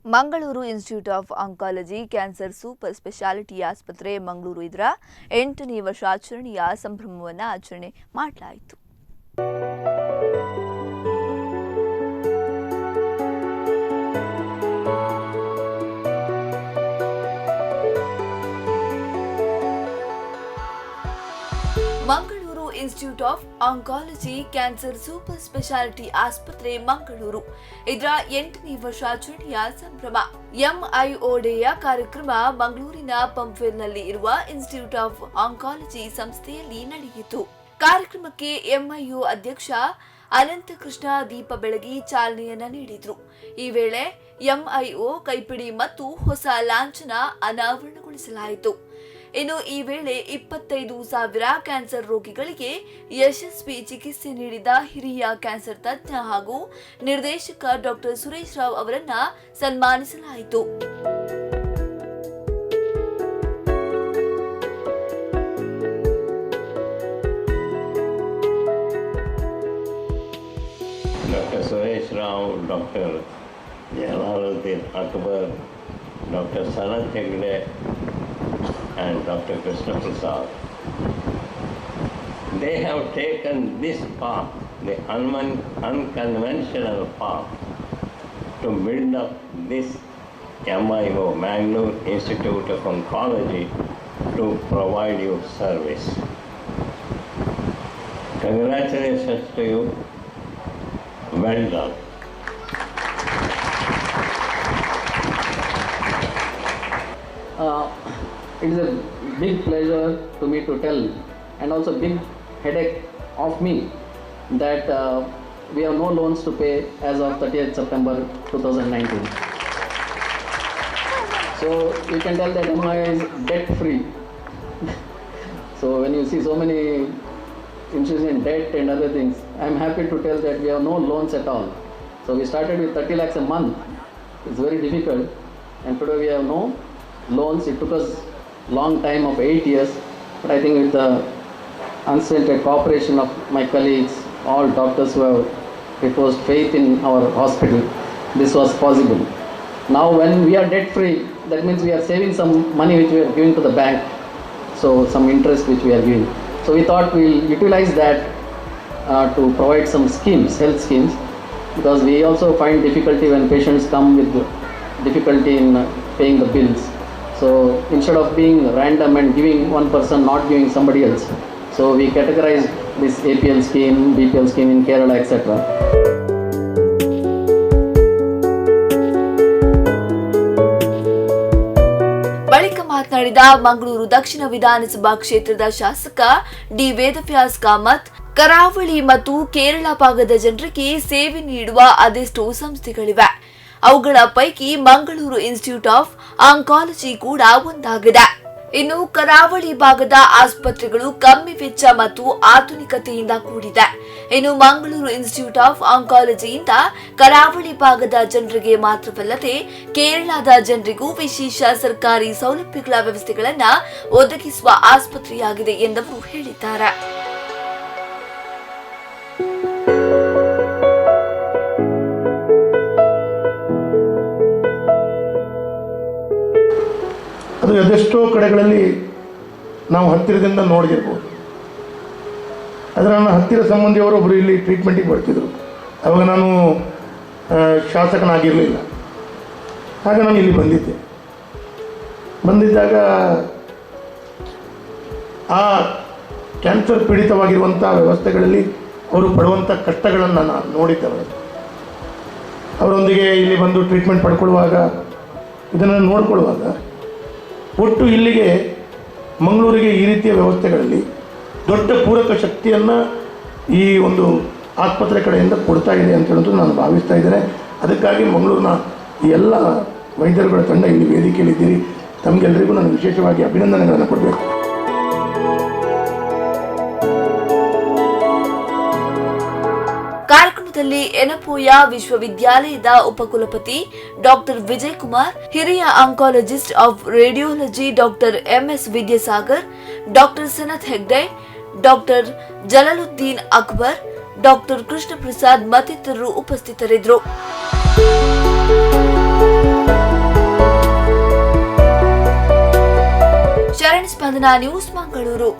Mangaluru institute of oncology cancer super speciality ಆಸ್ಪತ್ರೆ ಮಂಗಳೂರು ಇದರ 8ನೇ ವರ್ಷಾಚರಣೆಯ ಸಂಭ್ರಮವನ್ನು ಆಚರಣೆ ಮಾಡಲಾಯಿತು. Mangaluru institute of oncology cancer super speciality ಆಸ್ಪತ್ರೆ ಮಂಗಳೂರು ಇದರ 8ನೇ ವರ್ಷಾಚರಣೆಯ ಸಂಭ್ರಮ ಎಂಐಒಡೆಯ ಕಾರ್ಯಕ್ರಮ ಮಂಗಳೂರಿನ ಪಂಪ್ವೆಲ್ನಲ್ಲಿ ಇರುವ institute of oncology ಸಂಸ್ಥೆಯಲ್ಲಿ ನಡೆಯಿತು. ಕಾರ್ಯಕ್ರಮಕ್ಕೆ ಎಂಐಒ ಅಧ್ಯಕ್ಷ ಅನಂತಕೃಷ್ಣ ದೀಪ ಬೆಳಗಿ ಚಾಲನೆಯನ್ನ ನೀಡಿದರು. ಈ ವೇಳೆ ಎಂಐಒ ಕೈಪಿಡಿ ಮತ್ತು ಹೊಸ ಲಾಂಛನ ಅನಾವರಣಗೊಳಿಸಲಾಯಿತು. ಇನ್ನು ಈ ವೇಳೆ 25,000 ಕ್ಯಾನ್ಸರ್ ರೋಗಿಗಳಿಗೆ ಯಶಸ್ವಿ ಚಿಕಿತ್ಸೆ ನೀಡಿದ ಹಿರಿಯ ಕ್ಯಾನ್ಸರ್ ತಜ್ಞ ಹಾಗೂ ನಿರ್ದೇಶಕ ಡಾಕ್ಟರ್ ಸುರೇಶ್ ರಾವ್ ಅವರನ್ನ ಸನ್ಮಾನಿಸಲಾಯಿತು. Doctor Suresh Rao, doctor Jalaluddin Akbar, doctor Sanath Hegde and Dr. Krishna Prasad. They have taken this path, the unconventional path, to build up this MIO, Mangalore Institute of Oncology, to provide you service. Congratulations to you. Well done. It is a big pleasure to me to tell, and also big headache of me, that we have no loans to pay as of 30th September 2019. So you can tell that MIO is debt free. So when you see so many institutions in debt and other things, I am happy to tell that we have no loans at all. So we started with 30 lakhs a month. It's very difficult, and today we have no loans. It took us long time of 8 years, but I think with the unstinted cooperation of my colleagues, all doctors who have reposed faith in our hospital, this was possible. Now when we are debt free, that means we are saving some money which we are giving to the bank, so some interest which we are giving. So we thought we'll utilize that to provide some schemes, health schemes, because we also find difficulty when patients come with difficulty in paying the bills. So instead of being random and giving one person, not giving somebody else, so we categorized this APL scheme, BPL scheme in Kerala, etc. ಬಳಿಕ ಮಾತನಾಡಿದ ಮಂಗಳೂರು ದಕ್ಷಿಣ ವಿಧಾನಸಭಾ ಕ್ಷೇತ್ರದ ಶಾಸಕ D Vedavyas Kamath, ಕರಾವಳಿ ಮತ್ತು ಕೇರಳ ಭಾಗದ ಜನರಿಗೆ ಸೇವೆ ನೀಡುವ ಅದೆಷ್ಟೋ ಸಂಸ್ಥೆಗಳಿವೆ. ಅವುಗಳ ಪೈಕಿ ಮಂಗಳೂರು institute of oncology ಕೂಡ ಒಂದಾಗಿದೆ. ಇನ್ನು ಕರಾವಳಿ ಭಾಗದ ಆಸ್ಪತ್ರೆಗಳು ಕಮ್ಮಿ ವೆಚ್ಚ ಮತ್ತು ಆಧುನಿಕತೆಯಿಂದ ಕೂಡಿದೆ. ಇನ್ನು ಮಂಗಳೂರು ಇನ್ಸ್ಟಿಟ್ಯೂಟ್ ಆಫ್ ಆಂಕಾಲಜಿಯಿಂದ ಕರಾವಳಿ ಭಾಗದ ಜನರಿಗೆ ಮಾತ್ರವಲ್ಲದೆ ಕೇರಳದ ಜನರಿಗೂ ವಿಶೇಷ ಸರ್ಕಾರಿ ಸೌಲಭ್ಯಗಳ ವ್ಯವಸ್ಥೆಗಳನ್ನ ಒದಗಿಸುವ ಆಸ್ಪತ್ರೆಯಾಗಿದೆ ಎಂದವರು ಹೇಳಿದ್ದಾರೆ. ಅದು ಅದೆಷ್ಟೋ ಕಡೆಗಳಲ್ಲಿ ನಾವು ಹತ್ತಿರದಿಂದ ನೋಡಿರ್ಬೋದು. ಆದರೆ ನನ್ನ ಹತ್ತಿರ ಸಂಬಂಧಿಯವರು ಒಬ್ಬರು ಇಲ್ಲಿ ಟ್ರೀಟ್ಮೆಂಟಿಗೆ ಬರ್ತಿದ್ರು. ಆವಾಗ ನಾನು ಶಾಸಕನಾಗಿರಲಿಲ್ಲ. ಆಗ ನಾನು ಇಲ್ಲಿ ಬಂದಿದ್ದೆ. ಬಂದಿದ್ದಾಗ ಆ ಕ್ಯಾನ್ಸರ್ ಪೀಡಿತವಾಗಿರುವಂಥ ವ್ಯವಸ್ಥೆಗಳಲ್ಲಿ ಅವರು ಪಡುವಂಥ ಕಷ್ಟಗಳನ್ನು ನಾನು ನೋಡಿದ್ದೆ. ಅವರೊಂದಿಗೆ ಇಲ್ಲಿ ಬಂದು ಟ್ರೀಟ್ಮೆಂಟ್ ಪಡ್ಕೊಳ್ಳುವಾಗ, ಇದನ್ನು ನೋಡ್ಕೊಳ್ಳುವಾಗ, ಒಟ್ಟು ಇಲ್ಲಿಗೆ ಮಂಗಳೂರಿಗೆ ಈ ರೀತಿಯ ವ್ಯವಸ್ಥೆಗಳಲ್ಲಿ ದೊಡ್ಡ ಪೂರಕ ಶಕ್ತಿಯನ್ನು ಈ ಒಂದು ಆಸ್ಪತ್ರೆ ಕಡೆಯಿಂದ ಕೊಡ್ತಾ ಇದೆ ಅಂತ ಹೇಳೋದು ನಾನು ಭಾವಿಸ್ತಾ ಇದ್ದೇನೆ. ಅದಕ್ಕಾಗಿ ಮಂಗಳೂರಿನ ಈ ಎಲ್ಲ ವೈದ್ಯರುಗಳ ತಂಡ ಇಲ್ಲಿ ವೇದಿಕೆಯಲ್ಲಿದ್ದೀರಿ, ತಮಗೆಲ್ಲರಿಗೂ ನಾನು ವಿಶೇಷವಾಗಿ ಅಭಿನಂದನೆಗಳನ್ನು ಕೊಡಬೇಕು. ಕಾರ್ಯಕ್ರಮದಲ್ಲಿ ಎನಪೋಯ ವಿಶ್ವವಿದ್ಯಾಲಯದ ಉಪಕುಲಪತಿ ಡಾಕ್ಟರ್ ವಿಜಯ್ ಕುಮಾರ್, ಹಿರಿಯ oncologist of radiology doctor MS Vidyasagar, doctor Sanath Hegde, doctor Jalaluddin Akbar, doctor Krishna Prasad ಮತ್ತಿತರರು ಉಪಸ್ಥಿತರಿದ್ದರು. Spandana news, Mangaluru.